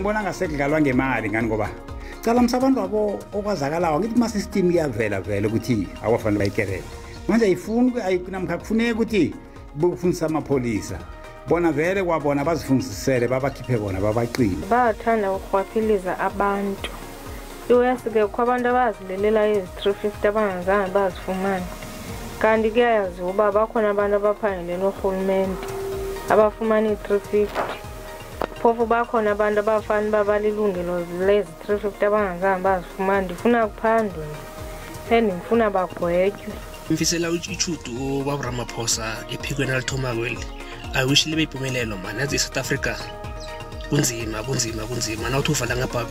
Ngibona ngasekudlalwa ngemali ngani ngoba cala msabantu abo okwazakalayo ngithi kuma system iyavela vele ukuthi awafanele bayikerele. Manje ayifuni namkha kufuneka ukuthi bokufundisa amapholisa. Bona vele kwabona bazifundisele babakhiphe bona babaqine. Bayathanda ukurhwaphiliza abantu. Iwesi-ke kukho abantu abazilelela ezi-350 abangazange bazifumane. Kanti kuyayaziwa uba bakhona abantu abaphangelele urhulumente abafumana ii-350. Phofu bakhona abantu abafana uba balilungelo lezi-350 abangazange bazifumane. Ndifuna kuphandwe and ndifuna bagwetywe. Ngifisela ichudu ubaba Ramaphosa ephikweni alithoma kweli. I wish libe impumelelo man. Yazi eSouth Africa kunzima kunzima kunzima. Nawuthi uvala ngapha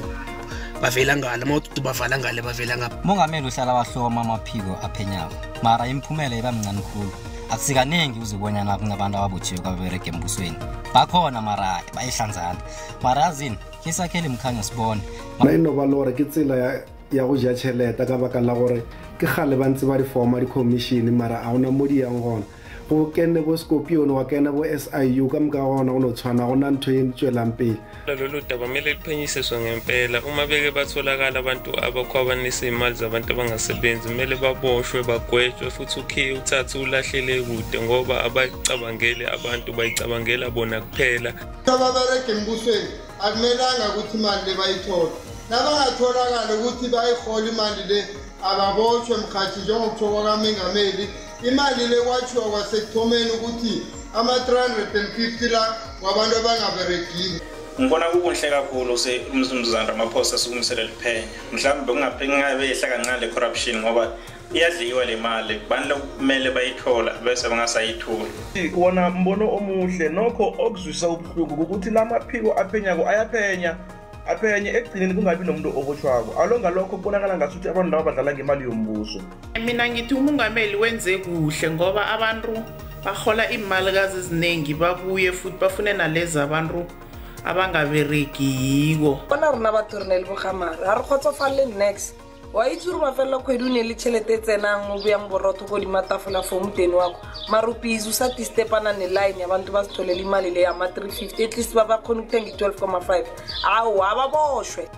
bavela ngale, mawuthi bavala ngale bavela ngapha. Mongameli uhlala wahloma amaphiko aphenyako, mara imiphumela iba mncane khulu. Akusikaningi uzibonyana kunabantu ababotshiwe kwababerega embusweni. Bakhona mara bayihlanzana. Mara yazini ke sakhele mkhanyo sibone. Nna e no ba le gore ke tsela ya go ja tšhelete ka baka la gore ke kgale ba ntse ba di forma di-commission mara a gona mo di yang gona. Go kene bo Scorpion wa kena bo SIU ka moka gona go no tshwana go na ntho e tswelang pele. Lolu daba kumele liphenyisiswe ngempela. Uma beke batholakala abantu abakhwabanisa iy'mali zabantu abangasebenzi kumele baboshwe bagwetshwe futhi ukhiye uthathe ulahlele kude ngoba abayicabangeli abantu bayicabangela bona kuphela. Ababerega embusweni akumelanga ukuthi imali le bayithole. Nabangatholakala ukuthi bayihola imali le ababoshwe mkhathi njengokutsho kwakamengameli. Imali le kwathiwa kwasekuthomeni ukuthi ama-350 la wabantu abangaberegile. Ngibona kukuhle kakhulu umzumzana Ramaphosa sukumisela liphenya. Mhlawumbe kungabe yehla kancane le corruption ngoba iyadliwa le mali, bantu kumele bayithola bese bangasayitholi. Wona mbono omuhle nokho okuzwisa ubuhlungu ukuthi lamaphiko aphenyako ayaphenya aphenye ekugcineni kungabi nomuntu obotshwako. Alo ngalokho kubonakala ngasuthi abantu laba badlala ngemali yombuso. Mina ngithi umongameli wenze kuhle ngoba abantu bahola imalikazi eziningi babuye futhi bafune nalezi abantu abangaberegiko. Bona rona batho re ne le bogamare ga re kgotsofalele next. Wa itse gore mafelelo kgwedi o ne le tšhelete e tsenang o boyang borotho ko dimatafola fo moteng wa ko mara o busy o sa tistepana ne-line ya bantu ba se tholele imali le yama-350 at least ba ba kgone ukuthenga i-12,5. Awa ababoshwe.